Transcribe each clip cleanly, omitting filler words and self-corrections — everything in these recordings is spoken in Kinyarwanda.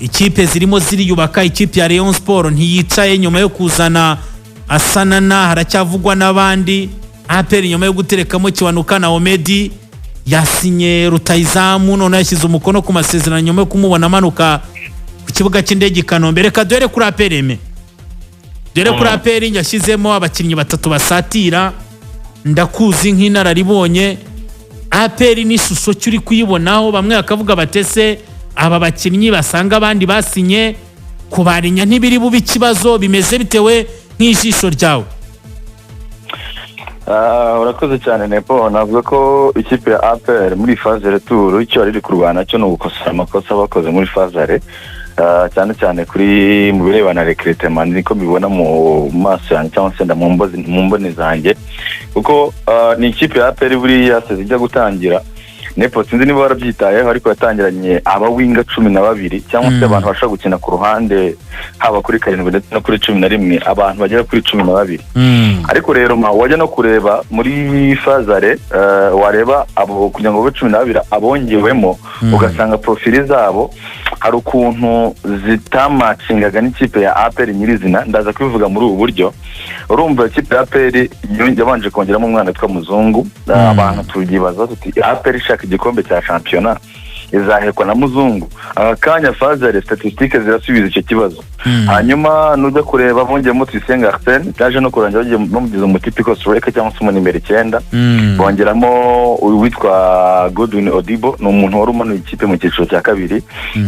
Ikipe zirimo ziriyubaka. Ikipe ya Rayon Sport ntiyicaye nyuma yo kuzana Asanana, haracyavugwa n'abandi. APR nyuma yo guterekamo Kiwanuka na Omedi, yasinye rutayizamu, none yashyize umukono ku masezerano nyuma yo kumubona amanuka ku kibuga cy'indege i Kanombe. Reka duhere kuri APR eme, dore kuri APR yashyizemo abakinnyi batatu basatira. Ndakuzi nk'inararibonye, APR n'ishusho cyo uri kuyibonaho? Bamwe bakavuga batese aba bakinnyi basanga abandi basinye kubarinya ntibiri bube ikibazo, bimeze bitewe nk'ijisho ryawe? Urakoze cyane, Nepo. Navuga ko ikipe ya APR muri phase retour, icyo yari iri kurwana cyo ni ugukosora amakosa bakoze muri phase aller, cyane cyane kuri mu birebana na recrutement. Niko mbibona mu maso yanjye cyangwa se mu mboni zanjye, kuko ni ikipe ya APR buriya saison ijya gutangira, Nepo, sinzi niba warabyitayeho, ariko yatangiranye aba winger 12 cyangwa se abantu bashobora gukina ku ruhande, haba kuri 7 ndetse no kuri 11, abantu bagera kuri 12. Ariko rero ma wajya no kureba muri phase aller, wareba abo kugira ngo babe 12 abongewemo, ugasanga profile zabo hari ukuntu zitamacingaga n'ikipe ya APR nyirizina. Ndaza kubivuga muri ubu buryo. Urumva, ikipe ya APR yabanje kongeramo umwana witwa Muzungu. Abantu tubyibaza tuti: "APR ishaka igikombe cya shampiyona izahekwa na Muzungu?" Aka kanya phase aller statistiques zirasubiza icyo kibazo. Hanyuma nujya kureba, bongeyemo Tuyisenge Arsene, byaje no kurangira bagiye bamugize umu typical striker cyangwa se umunimero 9. Bongeramo uwitwa Godwin Odibo, ni umuntu wari umanuye ikipe mu cyiciro cya kabiri.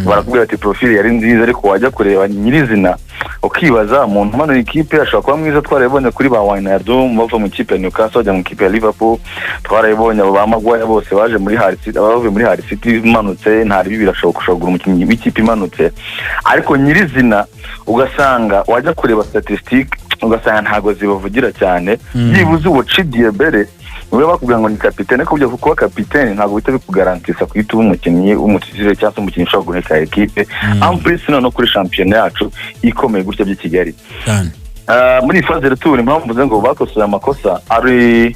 Barakubwira ati profile yari nziza, ariko wajya kureba nyirizina ukibaza, umuntu umanuye ikipe ashobora kuba mwiza? Twarabibonye kuri ba Wijnaldum bava mu ikipe ya Newcastle bajya mu ikipe ya Liverpool, twarabibonye abo ba Maguire bose baje muri Hull City, abavuye muri Hull City imanutse. Nta ribi, birashoboka, ushobora kugura umukinnyi w'ikipe imanutse, ariko nyirizina ugasanga wajya kureba statistique ugasanga ntabwo zibavugira cyane. Byibuze uwo Chidiebere niwe bakubwira ngo ni kapitene, ariko burya kuba kapitene ntabwo bihita bikugarantisa guhita uba umukinnyi w'umu titulaire cyangwa se umukinnyi ushobora guheka ekipe, en plus noneho kuri shampiyona yacu ikomeye gutya by'i Kigali. Muri iyi phase retour, impamvu mvuze ngo bakosoye amakosa, hari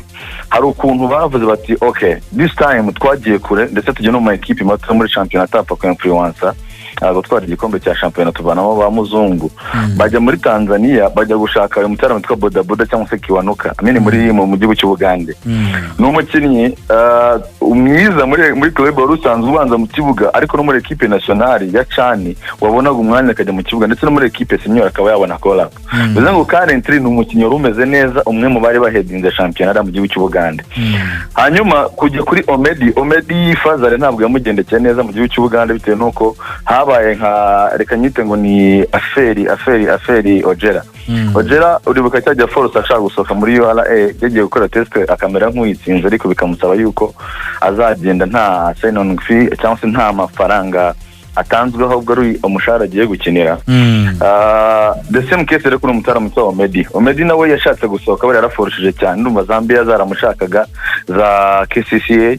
ukuntu bavuze bati: "Ok, this time twagiye kure, ndetse tujya no mu ma ekipi mato muri shampiyona atapfa ku influencer gutwara igikombe cya shampiyona." Tuvanamo ba Muzungu, bajya muri Tanzania, bajya gushaka uyu mutarama witwa Bodaboda cyangwa se Kiwanuka amene muri mu gihugu cy'Ubugande. Ni umukinnyi mwiza muri club wari usanzwe ubanza mu kibuga, ariko no muri ekipe nationale ya CHAN wabonaga umwanya akajya mu kibuga, ndetse no muri ekipe senior akaba yabona call up. Bivuze ngo currently ni umukinnyi wari umeze neza, umwe mu bari bahedinze shampiyona ari mu gihugu cy'Ubugande. Hanyuma kujya kuri Omedi, Omedi phase aller ntabwo yamugendekeye neza mu gihugu cy'Ubugande, bitewe n'uko habaye nka, reka nyite ngo ni affaire Ojera. Ojera uribuka cyajya force ashaka gusohoka muri URA, yagiye gukora test akamera nk'uyitsinze, ariko bikamusaba yuko azagenda nta sign on fee cyangwa se nta mafaranga atanzweho, ahubwo ari umushahara agiye gukinira. The same case rero kuri umutara muto wa Omedi. Omedi nawe yashatse gusohoka, bari yaraforushije cyane. Ndumva Zambia zaramushakaga, za KCCA,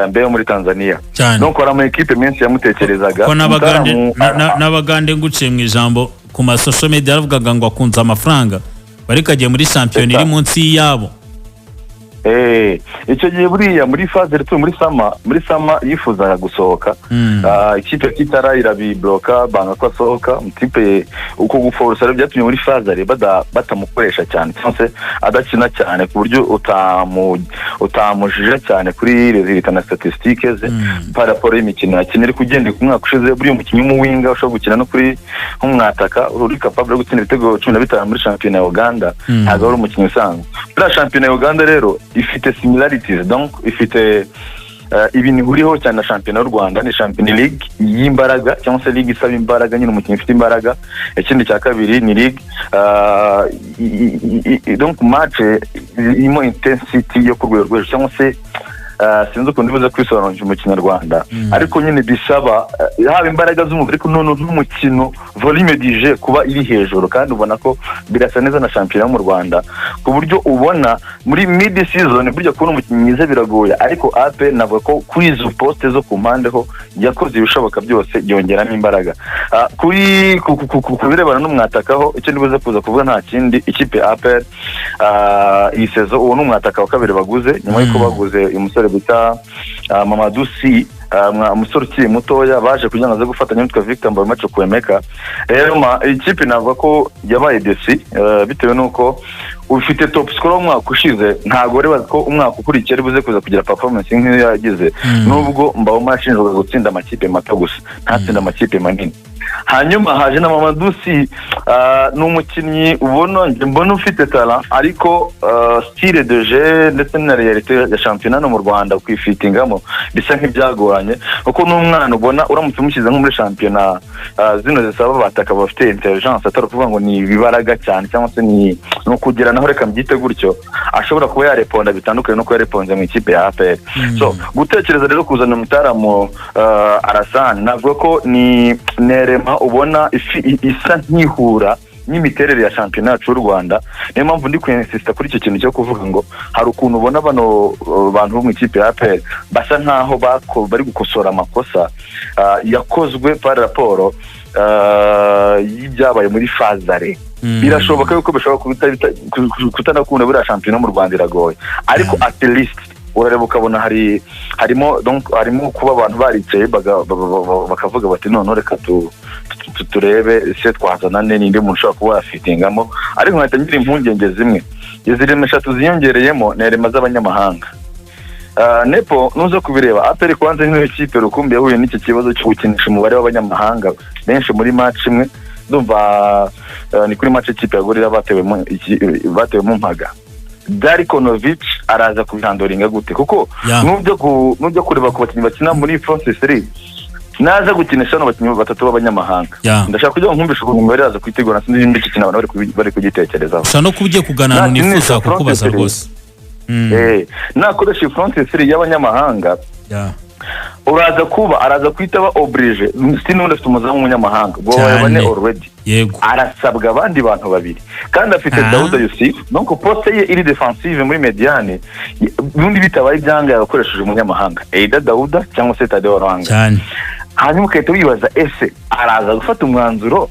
mbere yo muri Tanzania. Donc hari ama ekipe menshi yamutekerezaga. Ko n'Abagande Umutaramu n'Abagande, nguciye mu ijambo, ku ma social media yaravugaga ngo akunze amafaranga, bari kagiye muri shampiyona iri munsi y'iyabo. Icyo gihe buriya muri phase retour, muri summer yifuzaga gusohoka. Ikipe kitara irabibloka, banga ko asohoka. Ikipe uko guforosa rero byatumye muri phase aller batamukoresha cyane cyangwa se adakina cyane, ku buryo utamujija cyane kuri résultats na statistiques ze par rapport y'imikino yakina. Ariko ugendeye ku mwaka ushize, buriya umukinnyi w'umu winger ushobora gukina no kuri nk'umwataka uri capable yo gutsinda ibitego 15 muri shampiyona ya Uganda, ntabwo ari umukinnyi usanzwe. Buriya shampiyona ya Uganda rero ifite similarities, donc ifite ibintu ihuriyeho cyane na shampiyona y'u Rwanda. Ni shampiyona league y'imbaraga cyangwa se league isaba imbaraga nyine, umukinnyi ufite imbaraga. Ikindi cya kabiri ni league donc match irimo intensity yo ku rwego rwo hejuru, cyangwa se sinzi ukuntu ndibuze kwisobanura mu Kinyarwanda, ariko nyine bisaba haba imbaraga z'umubiri, ariko noneho n'umukino volume du jeu kuba iri hejuru. Kandi ubona ko birasa neza na shampiyona yo mu Rwanda, ku buryo ubona muri mid season burya kubona umukinnyi mwiza biragoye. Ariko APR navuga ko kuri izo poste zo ku mpande ho yakoze ibishoboka byose, yongeramo imbaraga. Kuri ku birebana n'umwatakaho, icyo ndibuze kuza kuvuga nta kindi, ikipe ya APR iyi saison uwo ni umwataka wa kabiri baguze nyuma y'uko baguze uyu musore bita Mamadou Sy. Umusore ukiri mutoya baje kugira ngo aze gufatanya n'uwitwa Victor Mbaoma Chukwuemeka. Rero ikipe navuga ko yabaye déçue, bitewe n'uko ufite top scorer w'umwaka ushize, ntabwo bari bazi ko umwaka ukurikiye ari buze kuza kugira performance nk'iyo yagize, nubwo Mbaoma yashinjwaga gutsinda amakipe mato gusa, ntatsinda amakipe manini. Hanyuma haje na Mamadou Sy, ni umukinnyi ubona, njye mbona ufite talent, ariko style de jeu ndetse na réalité ya shampiyona no mu Rwanda kwifitingamo bisa nk'ibyagoranye, kuko n'umwana ubona uramutse umushyize nko muri shampiyona zino zisaba abataka bafite intelligence, atari ukuvuga ngo ni ibibaraga cyane cyangwa se ni ukugera naho, reka mbyite gutyo, ashobora kuba yareponda bitandukanye nuko yareponze mu ikipe ya APR. So gutekereza rero kuzana umutaramu Arasani, navuga ko ni nerema ubona isa nk'ihura n'imiterere ya shampiyona yacu y'u Rwanda. Niyo mpamvu ndi kwinsista kuri icyo kintu cyo kuvuga ngo hari ukuntu ubona bano bantu bo mu ikipe ya APR basa nkaho bari gukosora amakosa yakozwe par rapport y'ibyabaye muri phase aller. Birashoboka yuko bishobora kutanakunda, buriya shampiyona mu Rwanda iragoye, ariko at least urareba ukabona harimo, donc harimo kuba abantu baricaye bakavuga bati: "Noneho reka turebe se twazana n'indi muntu ushobora kuba yafitingamo." Ariko nkahita ngira impungenge zimwe. Izi rema eshatu ziyongereyemo ni rema z'abanyamahanga. Nepo, nuza kubireba, APR kwanza niyo kipe rukumbi yahuye n'iki kibazo cyo gukinisha umubare w'abanyamahanga benshi muri match imwe. Ndumva ni kuri match ikipe ya Gorilla batewemo mpaga. Darko Novic araza kubihandoringa gute? Kuko nujya kureba ku bakinnyi bakina muri front three, naza gukinisha bano bakinnyi batatu b'abanyamahanga, ndashaka kugira ngo nkumvishe ukuntu imibare yaza kuyitegura. Sinzi nimba iki kintu abantu bari kugitekerezaho. Ushobora no kuba ugiye kugana ahantu Nakinisha nifuza front kukubaza three. rwose. Nakoresha iyi front three y'abanyamahanga, uraza kuba araza guhita aba obligé. Si n'ubundi afite umuzamu w'umunyamahanga, ubwo babaye bane already. Arasabwa abandi bantu babiri, kandi afite Dauda Yusuf, donc poste ye iri defensive muri médiane. N'undi bitabaye ibyanga yakoresheje umunyamahanga, either Dauda cyangwa se Tadeo Rwanga. Hanyuma ugahita wibaza: ese araza gufata umwanzuro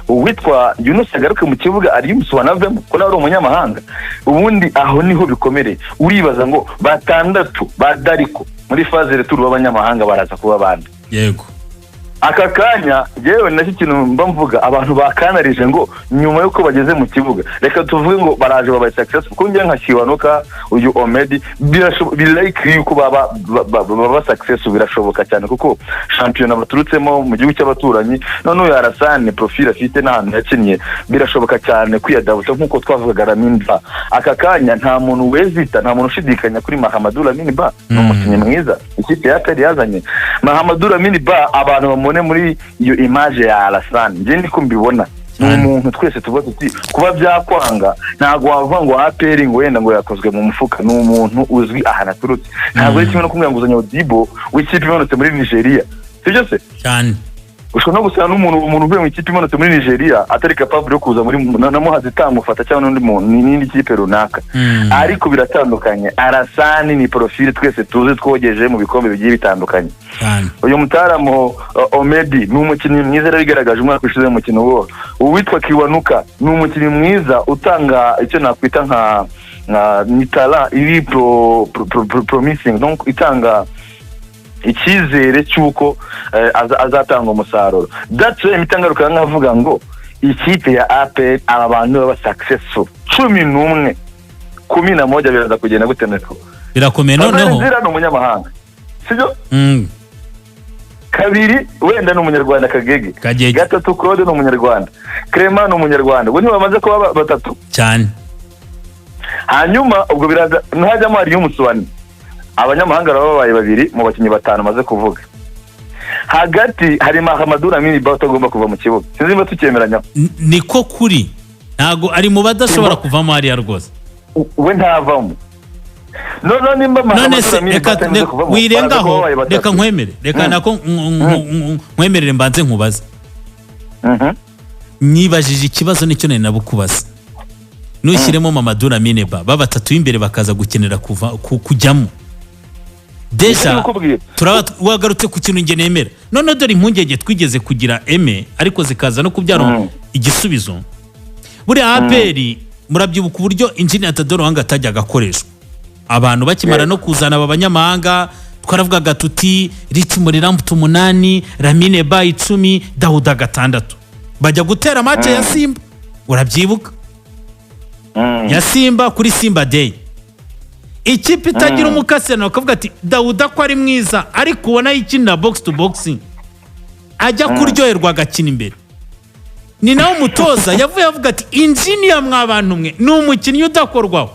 uwitwa Yunus agaruke mu kibuga, Aliyu anavemo, ko nawe ari umunyamahanga? Ubundi aho niho bikomereye. Uribaza ngo batandatu ba Darko muri phase retour b'abanyamahanga baraza kuba bande? Aka kanya yewe nacyo kintu mba mvuga, abantu bakanarije ngo nyuma y'uko bageze mu kibuga, reka tuvuge ngo baraje babaye successful, kuko njye nka Kiwanuka, uyu Omedi, birayikiri yuko baba successful, birashoboka cyane, kuko shampiyona baturutsemo mu gihugu cy'abaturanyi, none uyu Arasane profile afite n'ahantu yakinnye, birashoboka cyane kwiyadabuta nk'uko twavugaga Lamine Ba. Aka kanya nta muntu wezita, nta muntu ushidikanya kuri Mahamadou Lamine Ba, ni umukinnyi mwiza ikipe ya APR yazanye. Mahamadou Lamine Ba, abantu bamubone muri iyo image ya Arasane, njye niko mbibona, ni umuntu twese tuvuga tuti kuba byakwanga ntabwo wavuga ngo APR ngo wenda ngo yakozwe mu mufuka. Ni umuntu uzwi ahantu aturutse, ntabwo ari kimwe no kumubwira ngo uzanye Odibo w'ikipe imanutse muri Nigeria, sibyo se? Cyane. Ushobora no gusanga n'umuntu, umuntu uvuye mu ikipe imanutse muri Nigeria atari capable yo kuza muri na Muhazi itamufata, cyangwa n'undi muntu n'indi kipe runaka. Ariko biratandukanye. Arasani ni profile twese tuzi, twogeje mu bikombe bigiye bitandukanye. Uyu mutaramu Omedi ni umukinnyi mwiza, yarabigaragaje umwaka ushize mu mukino wo. Uwitwa Kiwanuka ni umukinnyi mwiza utanga icyo nakwita nka ni talent iri promising, donc itanga icyizere cy'uko azatanga umusaruro. That's why mpita ngaruka nkavuga ngo ikipe ya APR, aba bantu baba successful 11, 11, biraza kugenda gute nako? Birakomeye noneho. Nzira ni umunyamahanga, sibyo? Mm. Kabiri wenda ni umunyarwanda, Kagege. Kagege. Gatatu Claude ni umunyarwanda, Clement ni umunyarwanda, ubwo ntibamaze kuba batatu? Cyane. Hanyuma ubwo biraza ntihajyamo hariyo umusuwani, abanyamahanga baba babaye babiri mu bakinnyi batanu maze kuvuga. Hagati hari Mahamadou Lamine Ba utagomba kuva mu kibuga, sinzi niba tucyemeranya. Niko kuri, ntago ari mu badashobora kuvamo hariya rwose. We ntavamo. Noneho nimba None Mahamadou se Lamine Ba reka atamaze kuvamo, baraza kuba wirengaho, babaye batatu. Reka nkwemere, reka nako nkwemerere mbanze nkubaze. Nyibajije ikibazo nicyo nari nabukubaza: nushyiremo Mamadou Lamine Ba, ba batatu b'imbere bakaza gukenera kuva kujyamo déjà, Nibyo ndikubwira. Turaba wagarutse ku kintu njye nemera. None dore impungenge twigeze kugira eme, ariko zikaza no kubyara igisubizo. Buriya APR, murabyibuka uburyo Injinia Tadeo Lwanga atajyaga akoreshwa abantu bakimara no kuzana aba banyamahanga. Twaravugaga tuti Richmond Lamptey 8, Lamine Bah 10, Dauda 6, bajya gutera match ya Simba, urabyibuka? Ya Simba kuri Simba Day, ikipe itagira umukasena, bakavuga ati Dauda ko ari mwiza, ariko ubona yikinira box to box, ajya kuryoherwa agakina imbere. Ni nawe umutoza yavuye avuga ati injiniya mwa bantu mwe, ni umukinnyi udakorwaho.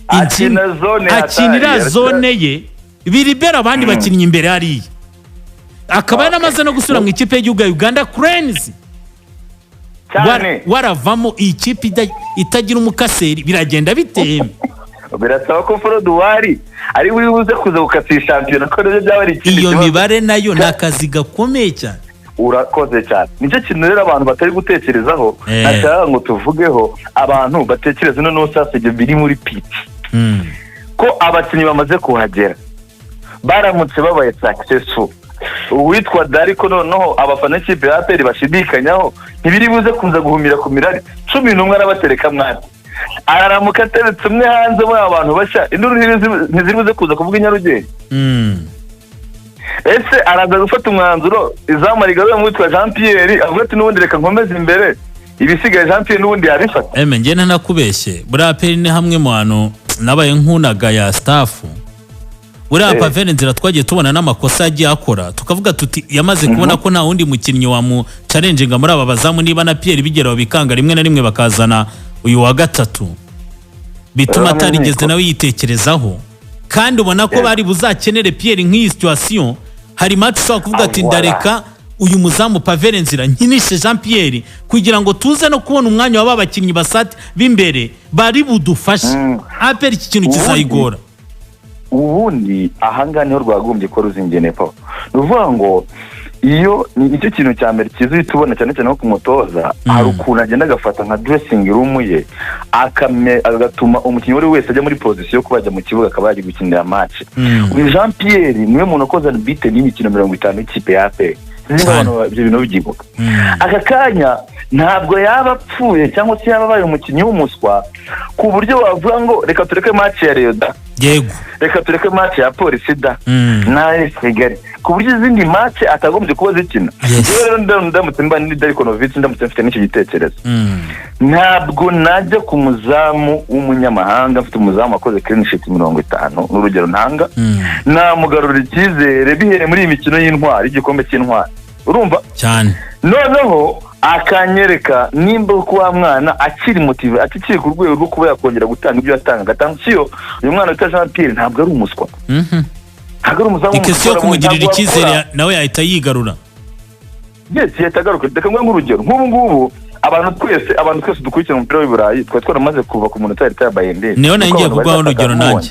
Akina zone akinira hatari. Zone ye biribera abandi bakinnyi imbere hariya, akaba yaramaze no gusubira mu ikipe y'igihugu ya Uganda Cranes. Cyane. Waravamo iyi kipe itagira umukaseri, biragenda biteye. Birasaba ko Froduwari ari we buze kuza gukatira shampiyona, ko nabyo byaba ari ikindi Iyo kibazo. mibare nayo ni akazi gakomeye cyane. Urakoze cyane, nicyo kintu rero abantu batari gutekerezaho. Nashaka ngo tuvugeho, abantu batekereze noneho sasa ibyo biri muri pitch, ko abakinnyi bamaze kuhagera baramutse babaye successful, uwitwa Dariko noneho abafana b'ikipe ya APR bashidikanyaho, ntibiri buze kuza guhumira ku mirari 11 arabatereka mwati, araramuka ateretse umwe hanze muri aba bantu bashya, induru ntiziri buze kuza kuvuga i Nyarugenge? Ese araza gufata umwanzuro izamu rigarura mu witwa Jean Pierre, avuga ati n'ubundi reka nkomeze imbere, ibisigaye Jean Pierre n'ubundi yabifata? Eme, njye ntanakubeshye, buriya APR ni hamwe mu hantu nabaye nkunaga ya staff. Buriya Pavelh Ndzila twagiye tubona n'amakosa yagiye akora, tukavuga tuti yamaze kubona ko nta wundi mukinnyi wamuchallenginga muri aba bazamu, niba na Pierre bigeraho bikanga rimwe na rimwe bakazana uyu wa gatatu, bituma atarigeze nawe yitekerezaho, kandi ubona ko bari buzakenere Pierre nk'iyi situation. Hari match ushobora kuvuga ati Ah, voilà. ndareka uyu muzamu Pavelh Ndzila, nkinishe Jean Pierre, kugira ngo tuze no kubona umwanya wa ba bakinnyi basati b'imbere bari budufashe. APR iki kintu kizayigora. Ubundi ahangaha niho rwagombye kuba ruzingiye, Paul. Ni ukuvuga ngo iyo ni icyo kintu cya mbere cyiza uhita ubona, cyane cyane nko ku mutoza, hari ukuntu agenda agafata nka dressing room ye, agatuma umukinnyi uwo ari we wese ajya muri position yo kuba yajya mu kibuga, akaba yajya gukinira match. Uyu Jean Pierre niwe muntu wakoze unbeaten y'imikino 50 y'ikipe ya APR. Sinzi niba abantu ibyo bintu babyibuka. Aka kanya ntabwo yaba apfuye cyangwa se yaba abaye umukinnyi w'umuswa ku buryo wavuga ngo reka tureke match ya Rayon da, reka tureke match ya Polisi da na AS Kigali, ku buryo izindi match atagombye kuba zikina. Njyewe rero ndamutse mba ndi Darko Novic, ndamutse mfite n'icyo gitekerezo, ntabwo najya ku muzamu w'umunyamahanga mfite umuzamu wakoze clean sheet 50, n'urugero ntanga. Namugarura icyizere bihereye muri iyi mikino y'intwari, y'igikombe cy'intwari, urumva? Cyane. Noneho akanyereka nimba ko wa mwana akiri motivé, akiri ku rwego rwo kuba yakongera gutanga ibyo yatangaga. Attention, uyu mwana witwa Jean Pierre ntabwo ari umuswa, ntabwo ari umuzamu Ni question yo w'umuswa, kumugirira ntabwo icyizere, wakora. nawe yahita yigarura. Yes, yahita agaruka. Reka nguhe nk'urugero nk'ubu ngubu, abantu twese dukurikirana umupira w'i Burayi twari twaramaze kuva ku munota ya Bayern. Niyo nayo ngiye kuguhaho urugero nanjye.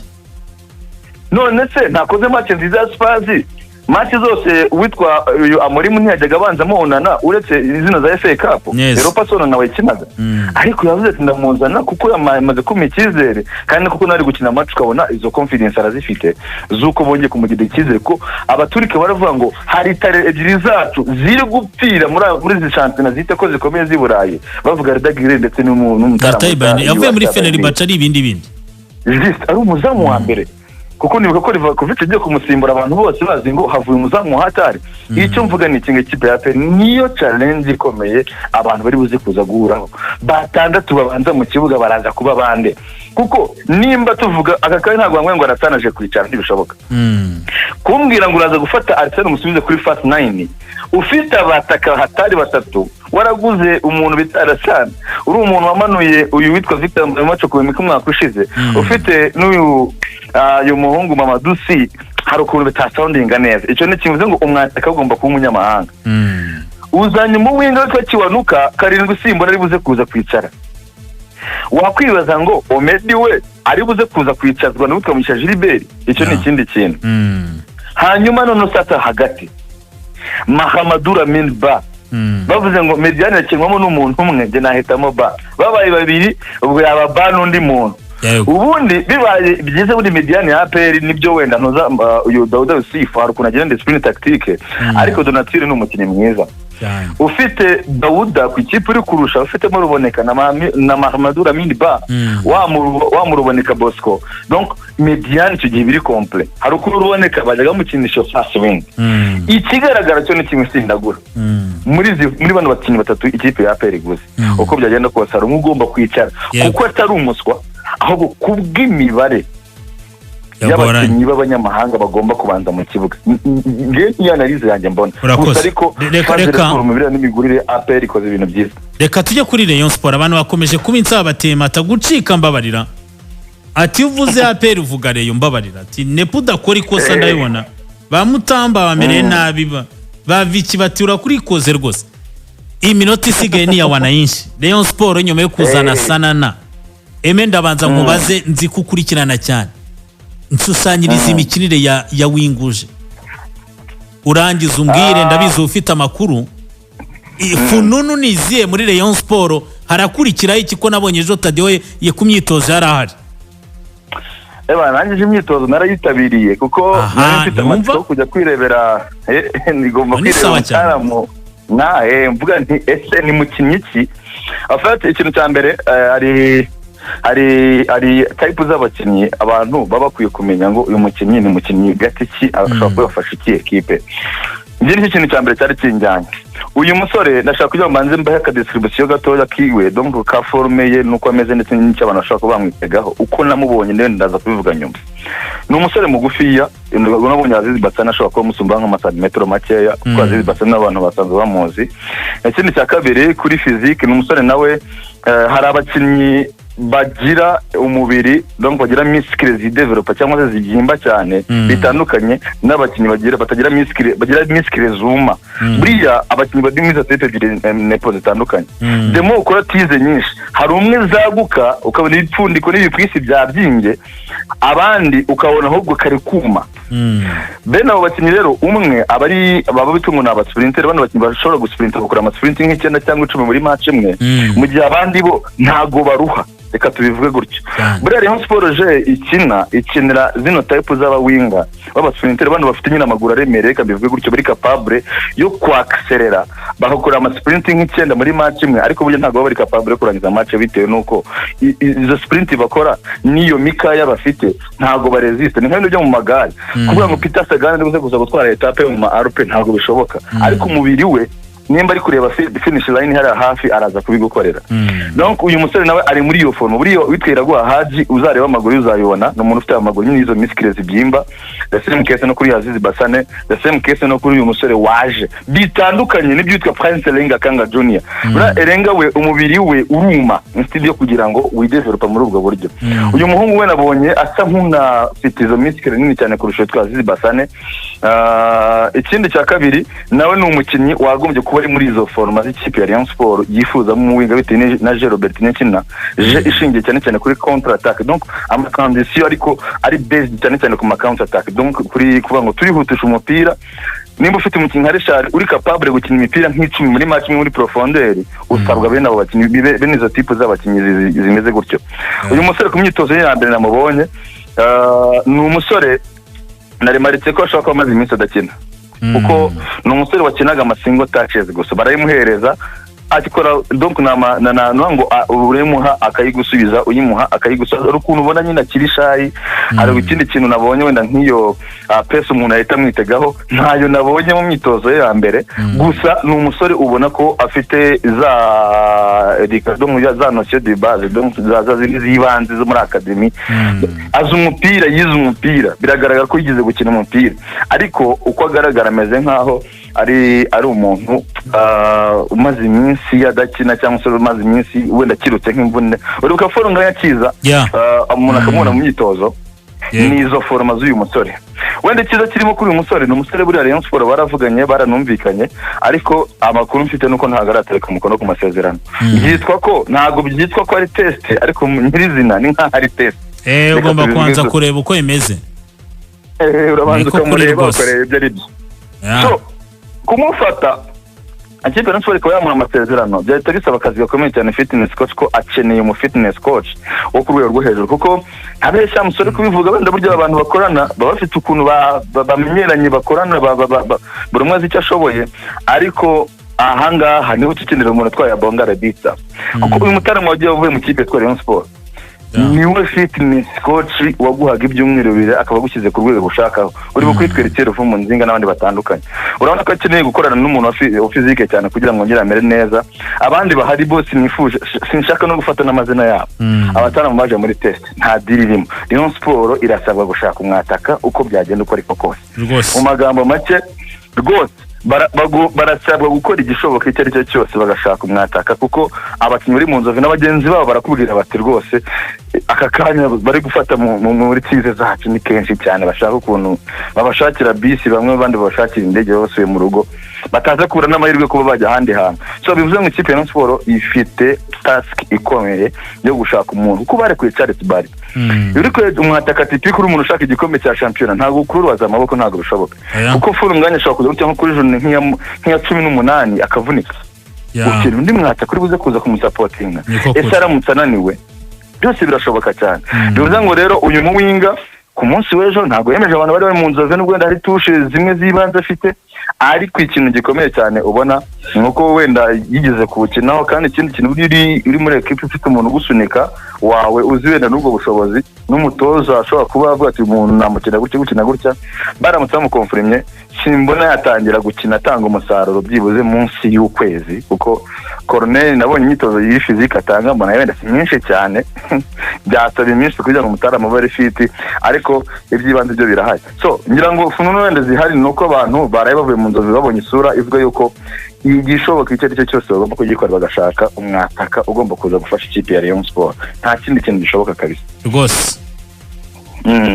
None se ntakoze match nziza ya Spurs? Match zose uwitwa uyu Amorim ntiyajyaga abanzamo Onana, uretse izina za FA Cup? Europa se Onana wayikinaga? Ariko yavuze ati ndamuzana kuko yamaze kumpa icyizere, kandi kuko nari gukina match ukabona izo confidence arazifite z'uko bongeye kumugirira icyizere, ko abaturike baravuga ngo hari talent ebyiri zacu ziri gupfira muri izi shampiyona zita ko zikomeye z'i Burayi, bavuga Arda Güler ndetse n'umutaramu Altay Bayern yavuye muri Fenerbahce ari ibindi bindi. Juste ari umuzamu wa mbere, kuko nibuka ko Livakovic agiye kumusimbura, abantu bose bazi ngo havuye umuzamu wa hatari. Icyo mvuga ni iki? Ikipe ya APR niyo challenge ikomeye abantu bari buze kuza guhuraho. Batandatu babanza mu kibuga baraza kuba bande? Kuko nimba tuvuga aka kanya, ntabwo bamwe ngo aratanaje kwicara, ntibishoboka. Kumbwira ngo uraza gufata Arsene umusubize kuri false nine, ufite abataka hatari batatu, waraguze umuntu bita Arasane, uri umuntu wamanuye uyu witwa Victor Mbamacho ku umwaka ushize, ufite n'uyu uyu muhungu Mamadou Sy, hari ukuntu bitasoundinga neza. Icyo ni kivuze ngo umwataka agomba kuba umunyamahanga. Uzanye umuwinger witwa Kiwanuka, karindwi usimbura ari buze kuza kwicara, wakwibaza ngo Omedi we ari buze kuza kwicazwa na witwa Mugisha Gilbert? Icyo ni ikindi kintu. Hanyuma none usata hagati Mahamadou Lamine Ba, bavuze ngo médiane yakinwamo n'umuntu umwe, njye nahitamo Ba. Babaye babiri, ubwo yaba Ba n'undi muntu. Ubundi bibaye byiza muri médiane ya APR nibyo wenda ntuza uyu Dauda Yussif, hari ukuntu agenda discipline tactique, ariko Donatille ni umukinnyi mwiza. Cyane. Ufite Dawuda ku ikipe uri kurusha, ufitemo Ruboneka na Mahamadou Lamine Ba, wa mu Ruboneka Bosco, donc médiane icyo gihe biri complet. Hari ukuntu Ruboneka bajyaga bamukinisha fast wing. Ikigaragara cyo ni kimwe, sindagura muri bano bakinnyi batatu ikipe ya APR iguze, uko byagenda kose hari umwe ugomba kwicara, kuko atari umuswa, ahubwo kubw'imibare Yagoranye. y'abakinnyi b'abanyamahanga bagomba kubanza mu kibuga. Ngewe niyo analyse yanjye mbona. Urakoze. Gusa ariko phase retour mu mirire n'imigurire, APR ikoze ibintu byiza. Reka tujye kuri Rayon Sport. Abantu bakomeje kuba insaba batemata gucika, mbabarira, ati iyo uvuze APR uvuga Rayon, mbabarira, ati Nepo udakora ikosa. Ndabibona ba Mutamba bamereye nabi, ba Viki bati urakurikoze rwose. Iminota isigaye ni iya wanayinshi. Rayon Sport nyuma yo kuzana Sanana, eme ndabanza nkubaze, nzi ko ukurikirana cyane, nshushanyiriza imikinire ya winguje, urangiza umbwire. Ndabizi ufite amakuru. Fununu ni izihe muri Rayon Sport? Harakurikiraho iki, ko nabonye ejo Tadeyo ye ku myitozo yari ahari? Eba, nanjye imyitozo narayitabiriye kuko nari mfite ntiwumva? amatsiko yo kujya kwirebera, nigomba Ni kwirebera sawa cyane. umutaramu na mvuga nti ese ni mukinnyi ki afite? Ikintu cya mbere, hari type z'abakinnyi abantu baba bakwiye kumenya ngo uyu mukinnyi ni mukinnyi gati ki, ashobora kuba yafasha iki ekipe. Njye nicyo kintu cya mbere cyari kinjyanye. Uyu musore ndashaka kugira ngo mbanze mbahe akadescription gatoya kiwe, donc ka forme ye nuko ameze ndetse n'icyo abantu bashobora kuba bamwitegaho. Uko namubonye ndende ndaza kubivuga nyuma. Ni umusore mugufiya. Nabonye Aziz Bassane ashobora kuba amusumba nk'amasantimetero makeya, kuko Aziz Bassane n'abantu basanzwe bamuzi. Ikindi cya kabiri, kuri physique ni umusore nawe, hari abakinnyi bagira umubiri, donc bagira muscle zidevelopa cyangwa se zibyimba cyane, bitandukanye n'abakinnyi bagira batagira muscle, bagira muscle zuma. Buriya abakinnyi bari muri izo type ebyiri, nepo zitandukanye, demo ukora tize nyinshi, hari umwe zaguka ukabona ibipfundiko n'ibikwisi byabyimbye, abandi ukabona ahubwo kari kuma. Bene abo bakinnyi rero, umwe aba ari baba bitwa ngo ni abasprinteri, bano bakinnyi bashobora gusprinta, bakora amasprint nk'9 cyangwa 10 muri match imwe, mu gihe abandi bo ntago baruha, reka tubivuge gutyo. Buriya Rayon Sport je ikina ikinira zino type z'abawinga b'abasprinteri, bano bafite nyine amaguru aremereye, reka mbivuge gutyo, bari capable yo kwakiserera bagakora amasprint nk'9 muri match imwe, ariko burya ntabwo baba bari capable yo kurangiza match, bitewe n'uko izo sprint bakora n'iyo mikaya bafite ntabwo baresiste. Ni nk'ibintu byo mu magare, kuvuga ngo Peter Sagan ari buze kuza gutwara etape mu ma Alpes ntabwo bishoboka, ariko umubiri we nimba ari kureba finish line hariya hafi araza kubigukorera. Donc uyu musore nawe ari muri iyo forme. Buriya witwa Iraguha Haji, uzareba amaguru ye uzayibona, ni umuntu ufite amaguru nyine izo muscles zibyimba. The same case no kuri Aziz Bassane, the same case no kuri uyu musore waje, bitandukanye n'ibyitwa Prince Elenga Kanga Junior. Buriya Elenga we umubiri we uruma instead yo kugira ngo widevelopa muri ubwo buryo. Uyu muhungu we nabonye asa nk'unafite izo muscles nini cyane kurusha witwa Aziz Bassane. Ikindi cya kabiri, nawe ni umukinnyi wagombye kuba ari muri izo forma z'ikipe ya Rayon Sport yifuzamo umuwinga, bitewe na Jean Robertinho akina jeu ishingiye cyane cyane kuri contre attaque, donc ama transition, ariko ari based cyane cyane ku ma counter attack, donc kuri kuvuga ngo turihutisha umupira. Nimba ufite umukinnyi nka Richard uri capable gukina imipira nk'10 muri match imwe muri profondeur, usabwa bene abo bakinnyi, bene izo type z'abakinnyi zimeze gutyo. Uyu musore ku myitozo ye ya mbere namubonye, ni umusore naremaretse ko ashobora kuba amaze iminsi adakina, kuko ni umusore wakinaga amasingle touches gusa, barayimuhereza akikora, donc nama na na na ngo urayimuha akayigusubiza, uyimuha akayigusubiza. Hari ukuntu ubona nyine akiri shy. Hari ikindi kintu nabonye, wenda nk'iyo pace umuntu ahita amwitegaho ntayo nabonye mu myitozo ye ya mbere. Gusa ni umusore ubona ko afite za donc za notion de base, donc za zindi z'ibanze zo muri academy. Azi umupira, yize umupira, biragaragara ko yigeze gukina umupira, ariko uko agaragara ameze nkaho ari umuntu umaze iminsi adakina, cyangwa se umaze iminsi wenda akirutse nk'imvune. Uribuka Fall yakiza, umuntu akamubona mu myitozo. Ni izo forma z'uyu musore. Wenda icyiza kirimo kuri uyu musore, ni umusore buriya Rayon Sport baravuganye, baranumvikanye, ariko amakuru mfite nuko ntabwo aratereka umukono ku masezerano. Byitwa ko ntabwo byitwa ko ari test, ariko nyirizina ni nk'aho ari test. Reka Ugomba tubivuge kubanza gutyo. kureba uko bimeze. Urabanza Niko kuri ukamureba, rwose. ukareba ibyo ari byo. So kumufata ikipe ya Rayon Sport ikaba yamuha amasezerano, byahita bisaba akazi gakomeye cyane fitness coach, ko akeneye umu fitness coach wo ku rwego rwo hejuru, kuko ntabeshya musore kubivuga, wenda burya abantu bakorana baba bafite ukuntu bamenyeranye, bakorana, buri umwe azi icyo ashoboye, ariko Ahangaha niho tukenera umuntu utwaye Bonga Rebita, kuko uyu mutarama wagiye wavuye mu kipe yitwa Rayon Sport niwe fitness coach waguhaga ibyumweru 2 akaba agushyize ku rwego ushakaho. Urimo kwitwera mu nzinga n'abandi batandukanye. Urabona ko akeneye gukorana n'umuntu wa physique cyane kugira ngo ngere amere neza. Abandi bahari bose nifuje, sinshaka no gufata n'amazina yabo. Abataramu baje muri test, nta deal irimo. Rayon Sport irasabwa gushaka umwataka uko byagenda uko ariko kose. Mu magambo make rwose, barasabwa gukora igishoboka icyo ari cyo cyose bagashaka umwataka, kuko abakinnyi bari mu Nzove na bagenzi babo barakubwira bati rwose aka kanya bari gufata muri tize zacu ni kenshi cyane, bashaka ukuntu babashakira bisi bamwe, abandi babashakira indege basubiye mu rugo, bataza kubura n'amahirwe kuba bajya ahandi hantu. So bivuze ngo ikipe ya Rayon Sport ifite task ikomeye yo gushaka umuntu, kuko barekuye Charles Bari. Iyo uri kure umwataka typique, uri umuntu ushaka igikombe cya shampiyona, ntabwo ukurubaza amaboko, ntabwo bishoboka, kuko furu umwanya ashobora kuza gutya nko kuri journée nk'iya 18 akavunika. Ukiri undi mwataka uri buze kuza kumusapotinga. Niko Ese kuri. aramutse ananiwe, byose birashoboka cyane. Bivuze ngo rero uyu muwinga ku munsi w'ejo ntabwo yemeje abantu bari bari mu Nzove, nubwo wenda hari touches zimwe z'ibanze afite, ariko ikintu gikomeye cyane ubona ni uko wenda yigeze kuwukinaho. Kandi ikindi kintu, uri muri ekipa ufite umuntu ugusunika wawe, uzi wenda n'ubwo bushobozi, n'umutoza ashobora kuba avuga ati umuntu namukina gutya gutya na gutya. Baramutse bamukomfurimye, simbona yatangira gukina atanga umusaruro byibuze munsi y'ukwezi, kuko Corneille nabonye imyitozo y'i physique atanga, mbona wenda si myinshi cyane, byasaba iminsi kugira ngo umutaramu abe ari fit, ariko iby'ibanze byo birahari. So ngira ngo fununu wenda zihari ni uko abantu baraye bavuye mu Nzozi babonye isura ivuga yuko igishoboka icyo ari cyo cyose bagomba kugikora, bagashaka umwataka ugomba kuza gufasha ikipe ya Rayon Sport. Nta kindi kintu gishoboka kabisa. Rwose.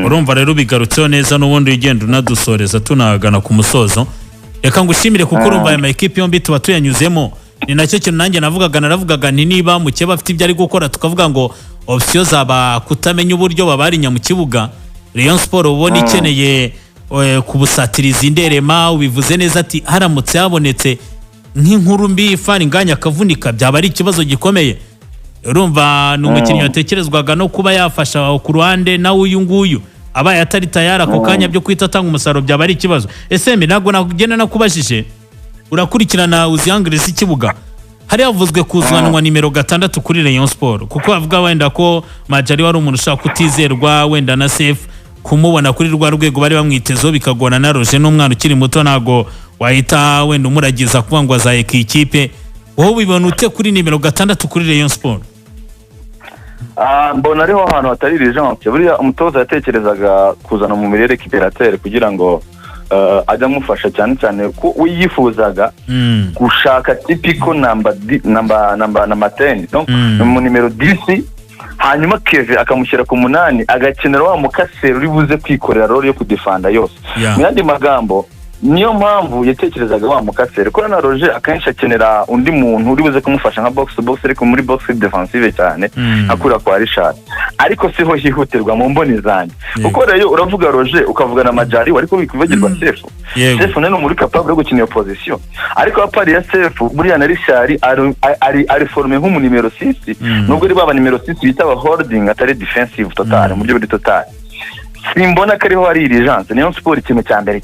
Urumva rero ubigarutseho neza, n'ubundi ugenda unadusoreza tunagana ku musozo. Reka ngushimire, kuko urumva aya makipe yombi tuba tuyanyuzemo. Ni nacyo kintu nanjye navugaga, naravugaga nti niba mukeba afite ibyo ari gukora, tukavuga ngo option zaba kutamenya uburyo babarinya mu kibuga. Rayon Sport ubona ikeneye kubusatiriza inderema. Ubivuze neza ati haramutse habonetse nk'inkuru mbi, Faringanya akavunika, byaba ari ikibazo gikomeye. Urumva ni umukinnyi watekerezwaga no kuba yafasha aho ku ruhande, nawe uyu nguyu abaye atari tayari ako kanya byo kwita atanga umusaruro, byaba ari ikibazo. Ese mbi ntabwo nagenda nakubajije, urakurikirana uzi z'ikibuga, hari havuzwe kuzanwa nimero 6 kuri Rayon Sport, kuko bavuga wenda ko Majari wari umuntu ushaka kutizerwa, wenda na Sefu kumubona kuri rwa rwego bari bamwitezeho bikagora, na Roger n'umwana ukiri muto, ntabwo wahita wenda umuragiza kuvuga ngo azaheka ikipe. Wowe ubibona ute kuri nimero 6 kuri Rayon Sport? Ah, mbona ariho hantu hatari urgence. Buriya umutoza yatekerezaga kuzana mu milieu récupérateur kugira ngo ajye amufasha, cyane cyane ko we yifuzaga gushaka typique number 10, donc mu nimero 10, hanyuma Keve akamushyira ku 8, agakenera wa mukaseri uri buze kwikorera role yo kudefanda yose. Mu yandi magambo, niyo mpamvu yatekerezaga wa mukaseri, ko na Roger akenshi akenera undi muntu uri buze kumufasha nka box to box, ariko muri box defensive cyane, nka kuriya kwa Richard. Ariko siho hihutirwa mu mboni zanjye, kuko rero uravuga Roger, ukavuga na Majari, ariko wikibagirwa Sefu. Sefu nawe ni muri capable yo gukina iyo position, ariko à part ya Sefu, buriya na Richard ari formé nk'umunimero 6, nubwo ari baba nimero 6 bita aba holding, atari defensive total mu buryo buri total. Simbona ko ariho hari urgence. Niyo Sport ikintu cya mbere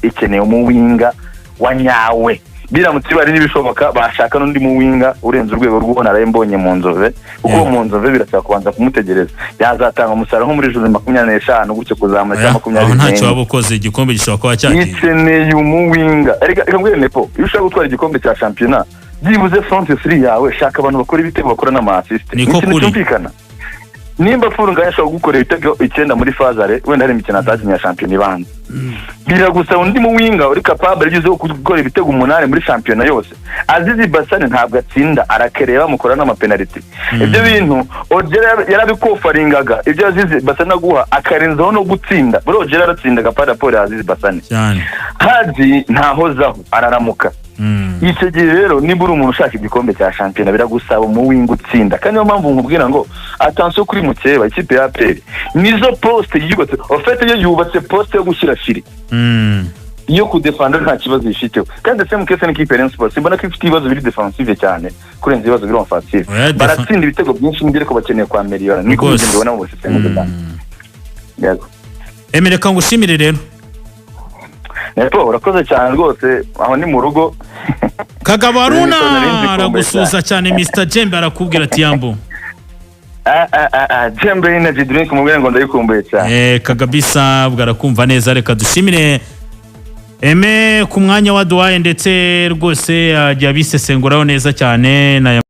ikeneye umuwinga wa nyawe. Biramutse bari n'ibishoboka, bashaka n'undi muwinga urenze urwego rw'uwo naraye mbonye mu Nzove, kuko uwo mu Nzove birasaba kubanza kumutegereza, yazatanga umusaruro nko muri journée 25 gutyo kuzamura, cyangwa Oya, aho 24. Ntacyo waba ukoze, igikombe gishobora kuba cyagiye. Ikeneye umuwinga. Reka mbwire Nepo, iyo ushaka gutwara igikombe cya shampiyona, byibuze front three yawe shaka abantu bakora ibitego, bakora n'ama assist. Niko Ni ikintu kuri. cyumvikana. Nimba Furunganya ashobora gukora ibitego 9 muri phase aller, wenda hari imikino atakinnye ya shampiyona ibanza, biragusaba undi muwinga uri capable byibuze wo gukora ibitego 8 muri shampiyona yose. Azizi Basane ntabwo atsinda, arakereye, bamukora n'amapenaliti. Ibyo bintu Ojera yarabikofaringaga, ibyo Azizi Basane aguha akarenzaho no gutsinda. Buri Ojera yaratsindaga par rapport ya Azizi Basane. Haji ntahozaho, araramuka. Icyo gihe rero, niba uri umuntu ushaka igikombe cya shampiyona, biragusaba umuwinga utsinda. Kandi niyo mpamvu nkubwira ngo attention kuri mukeba, ikipe ya APR nizo poste yubatse au fait, yo yubatse poste yo gushyira filet, iyo kudefanda nta kibazo ifiteho. Kandi same case n'ikipe ya Rayon Sports, simbona ko ifite ibibazo biri defensive cyane kurenza ibibazo biri offensive. Oya, Baratsinda ibitego byinshi n'ibyo, ariko bakeneye kwa améliorer. Niko mbibona mu busesenguzi bwanjye. Yego. Emere, reka ngushimire rero. Nepo, urakoze cyane rwose, aho ni mu rugo. Kagabo Haruna Nari nzikumbuye. Aragusuhuza cyane Mr Jembe, arakubwira ati yambu. Ah, ah, ah, ah, Jembe Energy Drink, mubwire ngo ndayikumbuye cyane. Kagabisa bwo arakumva neza. Reka dushimire Eme ku mwanya waduhaye, ndetse rwose ajya abisesenguraho neza cyane na